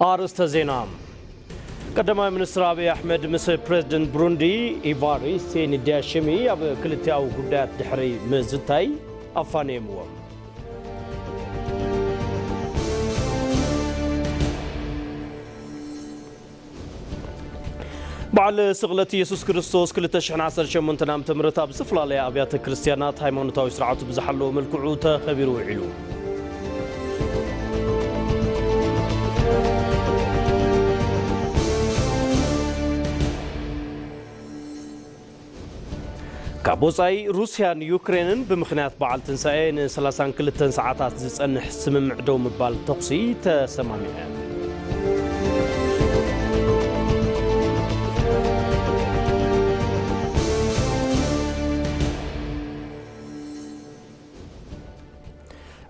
ኣርእስተ ዜና። ቀዳማይ ሚኒስትር ኣብይ ኣሕመድ ምስ ፕሬዝደንት ብሩንዲ ኢቫሪስቴ ንዲያሽሚ ኣብ ክልቲኣዊ ጉዳያት ድሕሪ ምዝታይ ኣፋንየምዎም። በዓል ስቕለት ኢየሱስ ክርስቶስ ክልተ ሽሕን ዓሰርተ ሸሞንተን ዓመተ ምህረት ኣብ ዝተፈላለያ ኣብያተ ክርስቲያናት ሃይማኖታዊ ስርዓቱ ብዝሓለወ መልክዑ ተኸቢሩ ውዒሉ። ካብ ወጻኢ፣ ሩስያን ዩክሬንን ብምኽንያት በዓል ትንሳኤ ን ሰላሳን ክልተን ሰዓታት ዝጸንሕ ስምምዕ ደው ምባል ተኹሲ ተሰማሚዐን።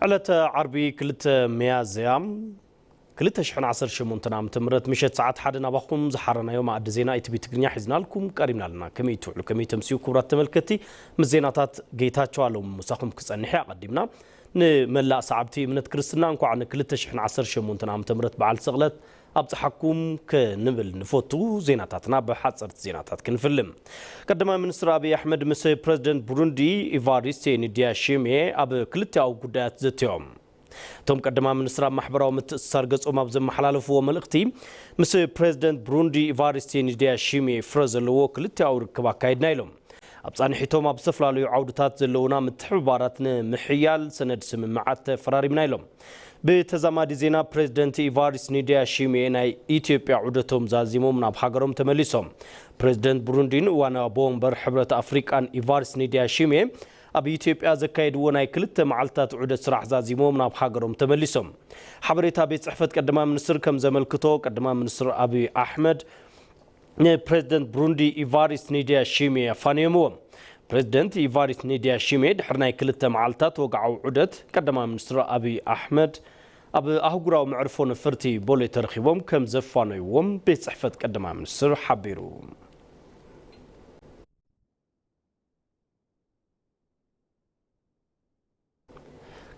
ዕለተ ዓርቢ ክልተ ሚያዝያ ክልተ ሽሕን ዓሰርተ ሸሞንተን ዓመተ ምህረት ምሸት ሰዓት ሓደ ናባኹም ዝሓረናዮ መኣዲ ዜና ኢቲቪ ትግርኛ ሒዝናልኩም ቀሪብና ኣለና። ከመይ ትውዕሉ፣ ከመይ ተምስዩ ክቡራት ተመልከትቲ? ምስ ዜናታት ጌታቸው ኣለሙ ምሳኹም ክጸንሕ እየ። ኣቐዲምና ንመላእ ሰዓብቲ እምነት ክርስትና እንኳዕ ን ክልተ ሽሕን ዓሰርተ ሸሞንተን ዓመተ ምህረት በዓል ስቕለት ኣብጽሓኩም ክንብል ንፈቱ። ዜናታትና ብሓጸርቲ ዜናታት ክንፍልም። ቀዳማይ ሚኒስትር ኣብይ ኣሕመድ ምስ ፕሬዝደንት ብሩንዲ ኢቫሪስቴ ንዲያሺሜ ኣብ ክልቲኣዊ ጉዳያት ዘትዮም። እቶም ቀዳማይ ሚኒስትር ኣብ ማሕበራዊ ምትእስሳር ገጾም ኣብ ዘመሓላለፍዎ መልእኽቲ፣ ምስ ፕሬዝደንት ብሩንዲ ኢቫሪስቴ ንዲያሺሜ ፍረ ዘለዎ ክልቲኣዊ ርክብ ኣካይድና ኢሎም። ኣብ ጻንሒቶም ኣብ ዝተፈላለዩ ዓውድታት ዘለውና ምትሕብባራት ንምሕያል ሰነድ ስምምዓት ተፈራሪምና ኢሎም። ብተዛማዲ ዜና ፕሬዝደንት ኢቫሪስ ንዲያሺሜ ናይ ኢትዮጵያ ዑደቶም ዛዚሞም ናብ ሃገሮም ተመሊሶም። ፕሬዝደንት ብሩንዲን እዋናዊ ኣቦ ወንበር ሕብረት ኣፍሪቃን ኢቫሪስ ንዲያሺሜ ኣብ ኢትዮጵያ ዘካየድዎ ናይ ክልተ መዓልታት ዑደት ስራሕ ዛዚሞም ናብ ሃገሮም ተመሊሶም። ሓበሬታ ቤት ጽሕፈት ቀዳማይ ሚኒስትር ከም ዘመልክቶ፣ ቀዳማይ ሚኒስትር ኣብይ ኣሕመድ ንፕሬዝደንት ብሩንዲ ኢቫሪስ ኒዲያ ሺሜ ኣፋንዮምዎም። ፕሬዝደንት ኢቫሪስ ኒዲያ ሺሜ ድሕሪ ናይ ክልተ መዓልታት ወግዓዊ ዑደት፣ ቀዳማይ ሚኒስትር ኣብይ ኣሕመድ ኣብ ኣህጉራዊ መዕርፎ ነፈርቲ ቦሌ ተረኺቦም ከም ዘፋነይዎም ቤት ጽሕፈት ቀዳማይ ሚኒስትር ሓቢሩ።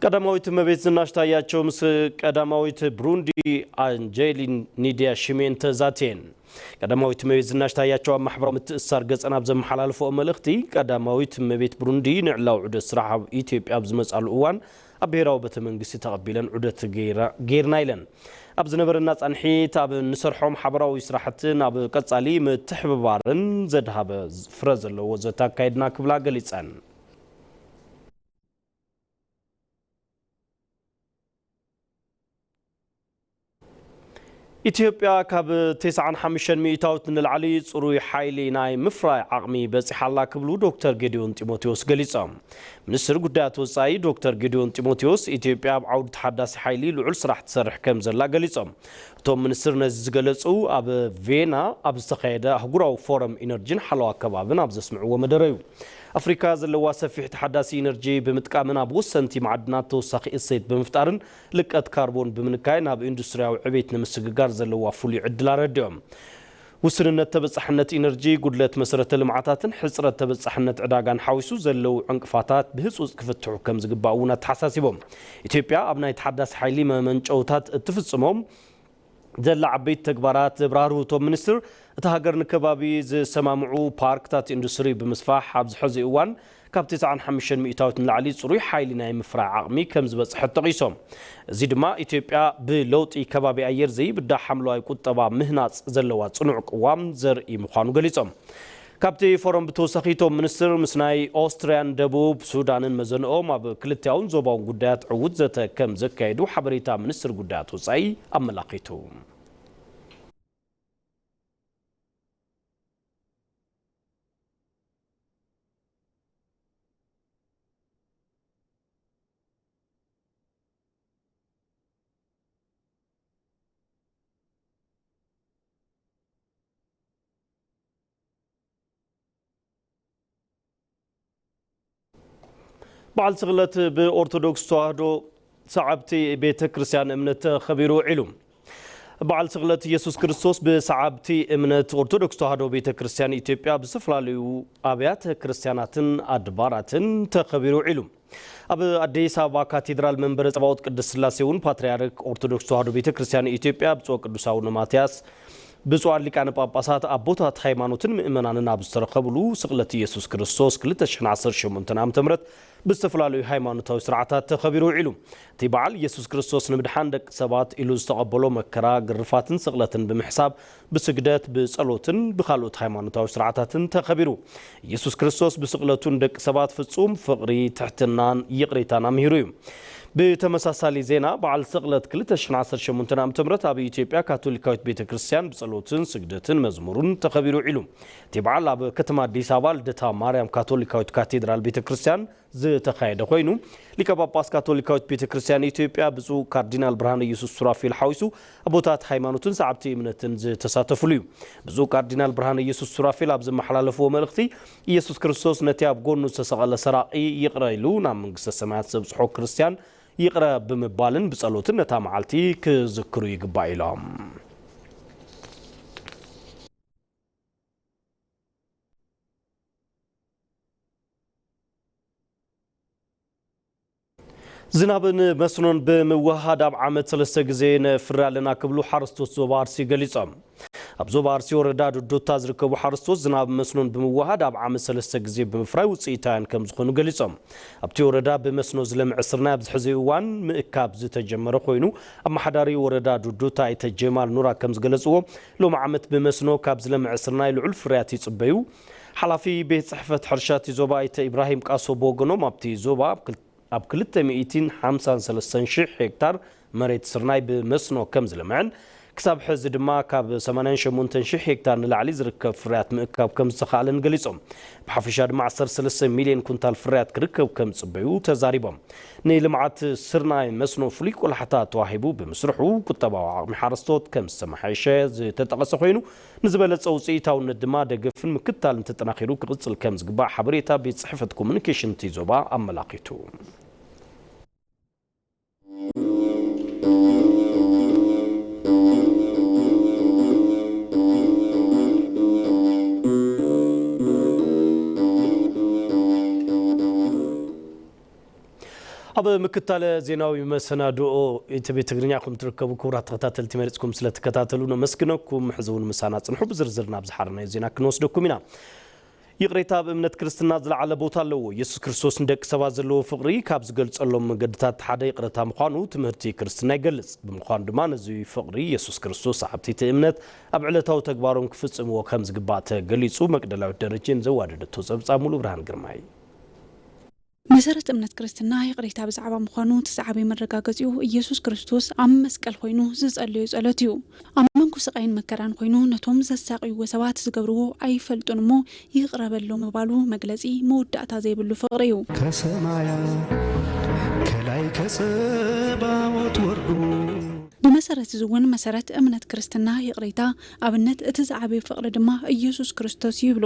ቀዳማዊት እመቤት ዝናሽ ታያቸው ምስ ቀዳማዊት ብሩንዲ ኣንጀሊን ኒዲያ ሽሜን ተዛትየን። ቀዳማዊት እመቤት ዝናሽ ታያቸው ኣብ ማሕበራዊ ምትእስሳር ገጸን ኣብ ዘመሓላለፍኦ መልእኽቲ፣ ቀዳማዊት እመቤት ብሩንዲ ንዕላዊ ዑደት ስራሕ ኣብ ኢትዮጵያ ኣብ ዝመጻሉ እዋን ኣብ ብሄራዊ ቤተ መንግስቲ ተቐቢለን ዑደት ገይራ-፣ ገይርና ኢለን። ኣብ ዝነበረና ጻንሒት ኣብ እንሰርሖም ሓበራዊ ስራሕትን ኣብ ቀጻሊ ምትሕብባርን ዘድሃበ ፍረ ዘለዎ ዘተ ኣካይድና ክብላ ገሊጸን። ኢትዮጵያ ካብ ተስዓን ሓሙሽተን ሚእታዊት ንላዕሊ ጽሩይ ሓይሊ ናይ ምፍራይ ዓቕሚ በጺሓ ኣላ ክብሉ ዶክተር ጌዲዮን ጢሞቴዎስ ገሊጾም። ሚኒስትር ጉዳያት ወጻኢ ዶክተር ጌዲዮን ጢሞቴዎስ፣ ኢትዮጵያ ኣብ ዓውዲ ተሓዳሲ ሓይሊ ልዑል ስራሕ ትሰርሕ ከም ዘላ ገሊጾም። እቶም ሚኒስትር ነዚ ዝገለጹ ኣብ ቬና ኣብ ዝተኻየደ ኣህጉራዊ ፎረም ኢነርጂን ሓለዋ ከባብን ኣብ ዘስምዕዎ መደረ እዩ። ኣፍሪካ ዘለዋ ሰፊሕ ተሓዳሲ ኢነርጂ ብምጥቃምን ኣብ ወሰንቲ ማዕድናት ተወሳኺ እሴት ብምፍጣርን ልቀት ካርቦን ብምንካይ ናብ ኢንዱስትሪያዊ ዕቤት ንምስግጋር ዘለዋ ፍሉይ ዕድል ኣረዲኦም። ውስንነት ተበጻሕነት ኢነርጂ፣ ጉድለት መሰረተ ልምዓታትን ሕጽረት ተበጻሕነት ዕዳጋን ሓዊሱ ዘለዉ ዕንቅፋታት ብህጹጽ ክፍትሑ ከም ዝግባእ እውን ኣተሓሳሲቦም። ኢትዮጵያ ኣብ ናይ ተሓዳሲ ሓይሊ መመንጨውታት እትፍጽሞም ዘላ ዓበይቲ ተግባራት ዘብራህርሁ እቶም ሚኒስትር፣ እታ ሃገር ንከባቢ ዝሰማምዑ ፓርክታት ኢንዱስትሪ ብምስፋሕ ኣብዚ ሕዚ እዋን ካብ ተስዓን ሓሙሽተን ሚእታዊት ንላዕሊ ጽሩይ ሓይሊ ናይ ምፍራይ ዓቕሚ ከም ዝበጽሐት ጠቒሶም። እዚ ድማ ኢትዮጵያ ብለውጢ ከባቢ ኣየር ዘይብዳህ ሓምለዋይ ቁጠባ ምህናጽ ዘለዋ ጽኑዕ ቅዋም ዘርኢ ምዃኑ ገሊጾም። ካብቲ ፎረም ብተወሳኺ እቶም ሚኒስትር ምስ ናይ ኦስትርያን ደቡብ ሱዳንን መዘንኦም ኣብ ክልቲኣውን ዞባውን ጉዳያት ዕዉት ዘተ ከም ዘካየዱ ሓበሬታ ሚኒስትር ጉዳያት ወጻኢ ኣመላኺቱ። በዓል ስቕለት ብኦርቶዶክስ ተዋህዶ ሰዓብቲ ቤተ ክርስቲያን እምነት ተኸቢሩ ውዒሉ። በዓል ስቕለት ኢየሱስ ክርስቶስ ብሰዓብቲ እምነት ኦርቶዶክስ ተዋህዶ ቤተ ክርስቲያን ኢትዮጵያ ብዝተፈላለዩ ኣብያተ ክርስቲያናትን ኣድባራትን ተኸቢሩ ውዒሉ። ኣብ ኣዲስ ኣበባ ካቴድራል መንበረ ጸባኦት ቅድስት ስላሴ እውን ፓትርያርክ ኦርቶዶክስ ተዋሕዶ ቤተ ክርስቲያን ኢትዮጵያ ብፁዕ ቅዱስ ኣቡነ ማትያስ፣ ብፁዓን ሊቃነ ጳጳሳት፣ ኣቦታት ሃይማኖትን ምእመናንን ኣብ ዝተረኸብሉ፣ ስቕለት ኢየሱስ ክርስቶስ ክልተ ሽሕን ዓሰርተ ሸሞንተን ዓመተ ምህረት ብዝተፈላለዩ ሃይማኖታዊ ስርዓታት ተኸቢሩ ውዒሉ። እቲ በዓል፣ ኢየሱስ ክርስቶስ ንምድሓን ደቂ ሰባት ኢሉ ዝተቐበሎ መከራ፣ ግርፋትን ስቕለትን ብምሕሳብ፣ ብስግደት፣ ብጸሎትን ብኻልኦት ሃይማኖታዊ ስርዓታትን ተኸቢሩ። ኢየሱስ ክርስቶስ ብስቕለቱ ንደቂ ሰባት ፍጹም ፍቕሪ፣ ትሕትናን ይቕሬታን ኣምሂሩ እዩ። ብተመሳሳሊ ዜና፣ በዓል ስቕለት ክልተ ሽሕን ዓሰርተ ሸሞንተን ዓመተ ምህረት ኣብ ኢትዮጵያ ካቶሊካዊት ቤተ ክርስቲያን ብጸሎትን ስግደትን መዝሙርን ተኸቢሩ ውዒሉ። እቲ በዓል ኣብ ከተማ ኣዲስ ኣበባ ልደታ ማርያም ካቶሊካዊት ካቴድራል ቤተ ክርስቲያን ዝተኻየደ ኮይኑ፣ ሊቀ ጳጳስ ካቶሊካዊት ቤተ ክርስቲያን ኢትዮጵያ ብፁዕ ካርዲናል ብርሃነ ኢየሱስ ሱራፌል ሓዊሱ ኣቦታት ሃይማኖትን ሰዓብቲ እምነትን ዝተሳተፉሉ እዩ። ብፁዕ ካርዲናል ብርሃነ ኢየሱስ ሱራፌል ኣብ ዘመሓላለፍዎ መልእኽቲ፣ ኢየሱስ ክርስቶስ ነቲ ኣብ ጎኑ ዝተሰቐለ ሰራቒ ይቕረ ኢሉ ናብ መንግስተ ሰማያት ዘብጽሖ ክርስቲያን ይቕረ ብምባልን ብጸሎትን ነታ መዓልቲ ክዝክሩ ይግባእ ኢሎም። ዝናብን መስኖን ብምውህሃድ ኣብ ዓመት ሰለስተ ግዜ ነፍሪ ኣለና ክብሉ ሓረስቶት ዞባ ኣርሲ ገሊጾም። ኣብ ዞባ ኣርሲ ወረዳ ዶዶታ ዝርከቡ ሓረስቶት ዝናብ መስኖን ብምውህሃድ ኣብ ዓመት ሰለስተ ግዜ ብምፍራይ ውፅኢታውያን ከም ዝኾኑ ገሊጾም። ኣብቲ ወረዳ ብመስኖ ዝለምዐ ስርናይ ኣብዚ ሕዚ እዋን ምእካብ ዝተጀመረ ኮይኑ፣ ኣመሓዳሪ ወረዳ ዶዶታ ኣይተ ጀማል ኑራ ከም ዝገለፅዎ፣ ሎሚ ዓመት ብመስኖ ካብ ዝለምዐ ስርናይ ልዑል ፍርያት ይፅበዩ። ሓላፊ ቤት ፅሕፈት ሕርሻ እቲ ዞባ ኣይተ ኢብራሂም ቃሶ ብወገኖም፣ ኣብቲ ዞባ ኣብ ክል-፣ ኣብ ክልተ ሚእትን ሓምሳን ሰለስተን ሺሕ ሄክታር መሬት ስርናይ ብመስኖ ከም ዝለምዐን፣ ክሳብ ሕዚ ድማ ካብ ሰማንያን ሸሞንተን ሺሕ ሄክታር ንላዕሊ ዝርከብ ፍርያት ምእካብ ከም ዝተኻእለን ገሊጾም። ብሓፈሻ ድማ ዓሰርተ ሰለስተ ሚልዮን ኩንታል ፍርያት ክርከብ ከም ዝጽበዩ ተዛሪቦም። ንልምዓት ስርናይ መስኖ ፍሉይ ቆላሕታ ተዋሂቡ ብምስርሑ ቁጠባዊ ዓቕሚ ሓረስቶት ከም ዝተመሓየሸ ዝተጠቐሰ ኮይኑ፣ ንዝበለጸ ውጽኢታውነት ድማ ደገፍን ምክትታልን ተጠናኺሩ ክቕጽል ከም ዝግባእ ሓበሬታ ቤት ጽሕፈት ኮሙኒኬሽን እቲ ዞባ ኣመላኺቱ። ኣብ ምክታለ ዜናዊ መሰናድኦ ኢቲቪ ትግርኛ ከም ትርከቡ ክቡራት ተኸታተልቲ መሪጽኩም ስለ ትከታተሉ ነመስግነኩም። ሕዚ እውን ምሳና ጽንሑ፣ ብዝርዝር ናብ ዝሓረናዮ ዜና ክንወስደኩም ኢና። ይቕሬታ ኣብ እምነት ክርስትና ዝለዓለ ቦታ ኣለዎ። ኢየሱስ ክርስቶስ ንደቂ ሰባት ዘለዎ ፍቕሪ ካብ ዝገልጸሎም መገድታት ሓደ ይቕረታ ምዃኑ ትምህርቲ ክርስትና ይገልጽ። ብምዃኑ ድማ ነዚ ፍቕሪ ኢየሱስ ክርስቶስ ሰዓብቲ እቲ እምነት ኣብ ዕለታዊ ተግባሮም ክፍጽምዎ ከም ዝግባእ ተገሊጹ። መቅደላዊት ደረጀ ንዘዋደደቶ ጸብጻብ ሙሉ ብርሃን ግርማይ። መሰረት እምነት ክርስትና ይቕሬታ ብዛዕባ ምዃኑ እቲ ዝዓበየ መረጋገጺኡ ኢየሱስ ክርስቶስ ኣብ መስቀል ኮይኑ ዝጸለዮ ጸሎት እዩ። ኣብ መንጎ ስቓይን መከራን ኮይኑ ነቶም ዘሳቕይዎ ሰባት ዝገብርዎ ኣይፈልጡን እሞ ይቕረ በሎም ምባሉ መግለጺ መወዳእታ ዘይብሉ ፍቕሪ እዩ። ከሰማያ ከላይ ከጸባዖት ወርዱ። ብመሰረት እዚ እውን መሰረት እምነት ክርስትና ይቕሬታ፣ ኣብነት እቲ ዝዓበየ ፍቕሪ ድማ ኢየሱስ ክርስቶስ ይብሉ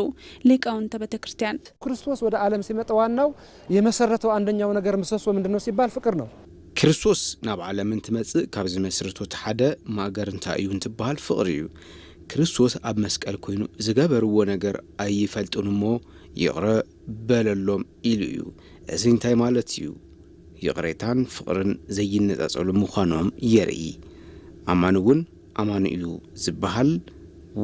ሊቃውንተ ቤተ ክርስቲያን። ክርስቶስ ወደ ዓለም ሲመጣ ዋናው የመሰረተው አንደኛው ነገር ምሰሶ ምንድን ነው ሲባል ፍቅር ነው። ክርስቶስ ናብ ዓለም እንትመጽእ ካብ ዝመስርቶ እቲ ሓደ ማእገር እንታይ እዩ እንትበሃል ፍቕሪ እዩ። ክርስቶስ ኣብ መስቀል ኮይኑ ዝገበርዎ ነገር ኣይፈልጡን እሞ ይቕረ በለሎም ኢሉ እዩ። እዚ እንታይ ማለት እዩ? ይቕሬታን ፍቕርን ዘይነጻጸሉ ምዃኖም የርኢ። ኣማኒ እውን ኣማኒ እዩ ዝበሃል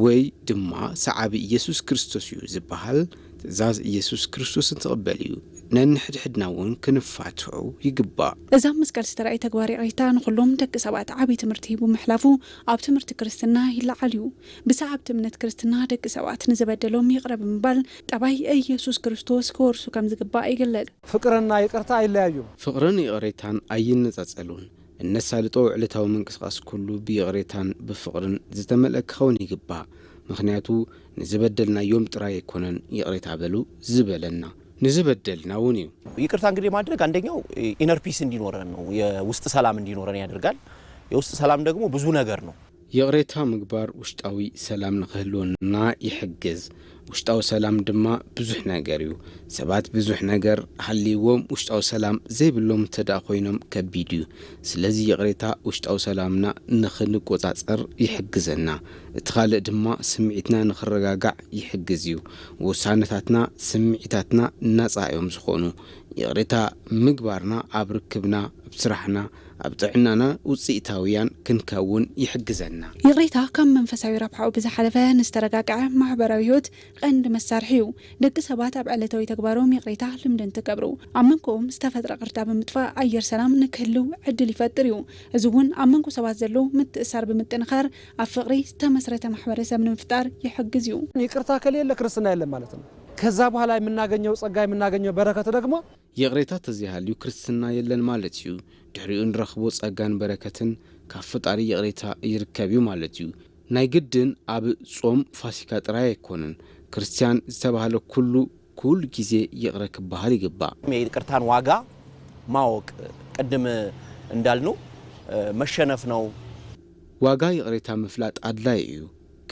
ወይ ድማ ሰዓቢ ኢየሱስ ክርስቶስ እዩ ዝበሃል ትእዛዝ ኢየሱስ ክርስቶስ እንትቕበል እዩ። ነንሕድሕድና እውን ክንፋትሑ ይግባእ። እዚ ኣብ መስቀል ዝተራእየ ተግባር ይቕሬታ ንኹሎም ደቂ ሰባት ዓብዪ ትምህርቲ ሂቡ ምሕላፉ ኣብ ትምህርቲ ክርስትና ይለዓል እዩ። ብሰዓብቲ እምነት ክርስትና ደቂ ሰባት ንዝበደሎም ይቕረ ብምባል ጠባይ ኢየሱስ ክርስቶስ ክወርሱ ከም ዝግባእ ይግለጽ። ፍቅርና ይቅርታ አይለያዩም። ፍቕርን ይቕሬታን ኣይነጻጸሉን። እነሳልጦ ዕለታዊ ምንቅስቓስ ኩሉ ብይቕሬታን ብፍቕርን ዝተመልአ ክኸውን ይግባእ። ምኽንያቱ ንዝበደልናዮም ጥራይ ኣይኮነን ይቕሬታ በሉ ዝበለና፣ ንዝበደልና እውን እዩ። ይቅርታ እንግዲህ ማድረግ አንደኛው ኢነር ፒስ እንዲኖረን ነው፣ የውስጥ ሰላም እንዲኖረን ያደርጋል። የውስጥ ሰላም ደግሞ ብዙ ነገር ነው። ይቕሬታ ምግባር ውሽጣዊ ሰላም ንኽህልወና ይሕግዝ። ውሽጣዊ ሰላም ድማ ብዙሕ ነገር እዩ። ሰባት ብዙሕ ነገር ሃልይዎም ውሽጣዊ ሰላም ዘይብሎም እንተ ደኣ ኮይኖም ከቢድ እዩ። ስለዚ ይቕሬታ ውሽጣዊ ሰላምና ንኽንቆጻጸር ይሕግዘና። እቲ ካልእ ድማ ስምዒትና ንኽረጋጋዕ ይሕግዝ እዩ። ውሳነታትና ስምዒታትና ናጻ እዮም ዝኾኑ። ይቕሬታ ምግባርና ኣብ ርክብና፣ ኣብ ስራሕና፣ ኣብ ጥዕናና ውጽኢታውያን ክንከውን ይሕግዘና። ይቕሬታ ካብ መንፈሳዊ ረብሓኡ ብዝሓለፈ ንዝተረጋግዐ ማሕበራዊ ህይወት ቀንዲ መሳርሒ እዩ። ደቂ ሰባት ኣብ ዕለታዊ ተግባሮም ይቕሬታ ልምዲ እንትገብሩ፣ ኣብ መንጎኦም ዝተፈጥረ ቅርታ ብምጥፋእ ኣየር ሰላም ንክህልው ዕድል ይፈጥር እዩ። እዚ እውን ኣብ መንጎ ሰባት ዘሎ ምትእሳር ብምጥንኻር ኣብ ፍቕሪ ዝተመስረተ ማሕበረሰብ ንምፍጣር ይሕግዝ እዩ። ይቅርታ ከሌለ ክርስትና የለም ማለት ነው። ከዛ በኋላ የምናገኘው ጸጋ የምናገኘው በረከት ደግሞ ይቕሬታ ተዘይሃልዩ ክርስትና የለን ማለት እዩ። ድሕሪኡ ንረኽቦ ጸጋን በረከትን ካብ ፈጣሪ ይቕሬታ ይርከብ እዩ ማለት እዩ። ናይ ግድን ኣብ ጾም ፋሲካ ጥራይ ኣይኮነን። ክርስቲያን ዝተባህለ ኩሉ ኩል ጊዜ ይቕረ ክበሃል ይግባእ። የይቅርታን ዋጋ ማወቅ ቅድም እንዳልኑ መሸነፍ ነው። ዋጋ ይቕሬታ ምፍላጥ ኣድላይ እዩ።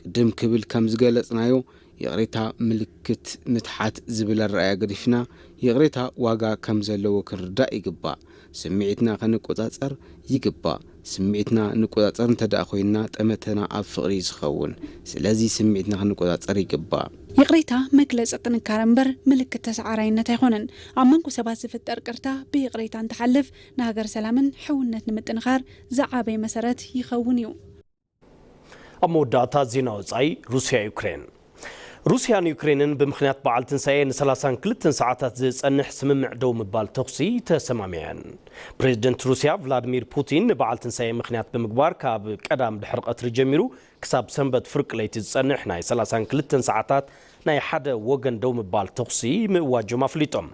ቅድም ክብል ከም ዝገለጽናዮ ይቕሬታ ምልክት ምትሓት ዝብል ኣረኣያ ገዲፍና ይቕሬታ ዋጋ ከም ዘለዎ ክንርዳእ ይግባእ። ስምዒትና ክንቆጻጸር ይግባእ። ስምዒትና ንቆጻጸር እንተ ደኣ ኮይንና ጠመተና ኣብ ፍቕሪ እዩ ዝኸውን። ስለዚ ስምዒትና ክንቆጻጸር ይግባእ። ይቕሬታ መግለጺ ጥንካረ እምበር ምልክት ተሰዓራይነት ኣይኮነን። ኣብ መንጎ ሰባት ዝፍጠር ቅርታ ብይቕሬታ እንትሓልፍ ንሃገር ሰላምን ሕውነት ንምጥንኻር ዝዓበየ መሰረት ይኸውን እዩ። ኣብ መወዳእታ ዜና ወጻኢ ሩስያ ዩክሬን። ሩስያን ዩክሬንን ብምኽንያት በዓል ትንሳኤ ን32 ሰዓታት ዝጸንሕ ስምምዕ ደው ምባል ተኹሲ ተሰማሚዐን። ፕሬዚደንት ሩስያ ቭላድሚር ፑቲን ንበዓል ትንሳኤ ምኽንያት ብምግባር ካብ ቀዳም ድሕሪ ቀትሪ ጀሚሩ ክሳብ ሰንበት ፍርቂ ለይቲ ዝጸንሕ ናይ 32 ሰዓታት ናይ ሓደ ወገን ደው ምባል ተኹሲ ምእዋጆም ኣፍሊጦም።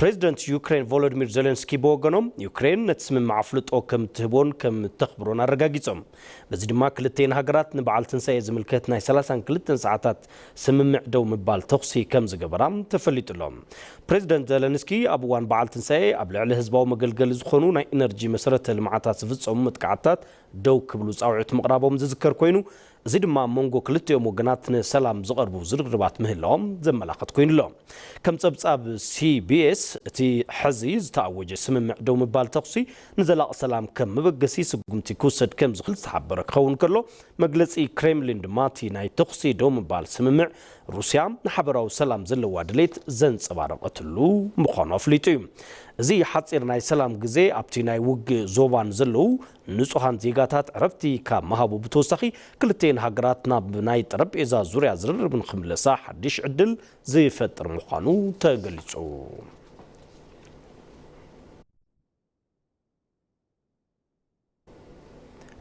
ፕሬዚደንት ዩክሬን ቮሎዲሚር ዜሌንስኪ ብወገኖም ዩክሬን ነቲ ስምምዕ ኣፍልጦ ከም ትህቦን ከም ተኽብሮን ኣረጋጊጾም። በዚ ድማ ክልተን ሃገራት ንበዓል ትንሳኤ ዝምልከት ናይ 32 ሰዓታት ስምምዕ ደው ምባል ተኹሲ ከም ዝገበራ ተፈሊጡ ኣሎ። ፕሬዚደንት ዘለንስኪ ኣብ እዋን በዓል ትንሳኤ ኣብ ልዕሊ ህዝባዊ መገልገሊ ዝኾኑ ናይ ኢነርጂ መሰረተ ልምዓታት ዝፍጸሙ መጥቃዕትታት ደው ክብሉ ጻውዒት ምቕራቦም ዝዝከር ኮይኑ፣ እዚ ድማ ኣብ መንጎ ክልቲኦም ወገናት ንሰላም ዝቐርቡ ዝርርባት ምህላዎም ዘመላኽት ኮይኑ ኣሎ። ከም ጸብጻብ ሲቢኤስ፣ እቲ ሕዚ ዝተኣወጀ ስምምዕ ደው ምባል ተኹሲ ንዘላቒ ሰላም ከም መበገሲ ስጉምቲ ክውሰድ ከም ዝኽእል ዝተሓበረ ክኸውን ከሎ፣ መግለጺ ክሬምሊን ድማ እቲ ናይ ተኹሲ ደው ምባል ስምምዕ ሩስያ ንሓበራዊ ሰላም ዘለዋ ድሌት ዘንጸባረቐትሉ ምዃኑ ኣፍሊጡ እዩ። እዚ ሓጺር ናይ ሰላም ግዜ ኣብቲ ናይ ውግእ ዞባን ዘለዉ ንጹሃን ዜጋታት ዕረፍቲ ካብ ምሃቡ ብተወሳኺ፣ ክልተን ሃገራት ናብ ናይ ጠረጴዛ ዙርያ ዝርርብ ንኽምለሳ ሓድሽ ዕድል ዝፈጥር ምዃኑ ተገሊጹ።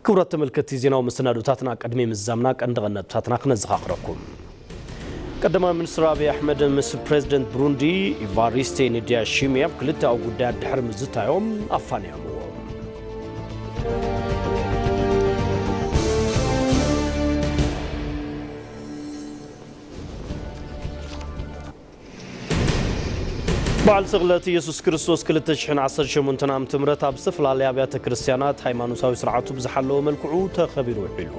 ክቡራት ተመልከትቲ፣ ዜናዊ መሰናዶታትና ቅድሚ ምዝዛምና ቀንዲ ነጥብታትና ክነዘኻኽረኩም። ቀዳማይ ሚኒስትር ኣብይ ኣሕመድ ምስ ፕሬዚደንት ብሩንዲ ኢቫሪስቴ ንዲያሺሚ ኣብ ክልተኣዊ ጉዳያት ድሕሪ ምዝታዮም ኣፋንዮምዎ። በዓል ስቕለት ኢየሱስ ክርስቶስ ክልተ ሽሕን ዓሰርተ ሸሞንተን ዓመተ ምህረት ኣብ ዝተፈላለያ ኣብያተ ክርስቲያናት ሃይማኖታዊ ስርዓቱ ብዝሓለወ መልክዑ ተኸቢሩ ውዒሉ።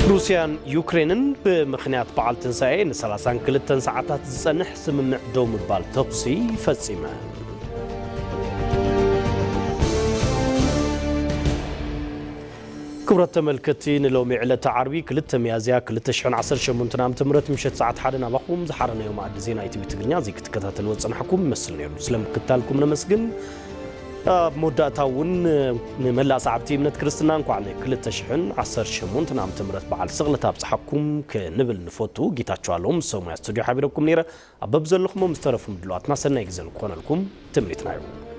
ሩስያን ዩክሬንን ብምኽንያት በዓል ትንሳኤ ን32 ሰዓታት ዝጸንሕ ስምምዕ ደው ምባል ተኹሲ ፈጺመን። ክቡራት ተመልከትቲ፣ ንሎሚ ዕለተ ዓርቢ ክልተ ሚያዝያ ክልተ ሽሕን ዓሰርተ ሸሞንተን ዓመተ ምህረት ምሸት ሰዓት ሓደ ናባኹም ዝሓረናዮ መኣዲ ዜና ኢቲቪ ትግርኛ እዚ ክትከታተልዎ ዝጸናሕኩም ይመስል ነይሩ። ስለ ምክትታልኩም ነመስግን። ኣብ መወዳእታ እውን ንመላእ ሰዓብቲ እምነት ክርስትና እንኳዕ ን ክልተ ሽሕን ዓሰርተ ሸሞንተን ዓመተ ምህረት በዓል ስቕለት ኣብጽሓኩም ክንብል ንፈቱ። ጌታቸው ኣለዉ ምስ ሰሙያ ስቱድዮ ሓቢረኩም ነይረ። ኣብ በብዘለኹሞ ምስ ተረፉ ምድላዋትና ሰናይ ግዜ ንክኾነልኩም ትምኒትና እዩ።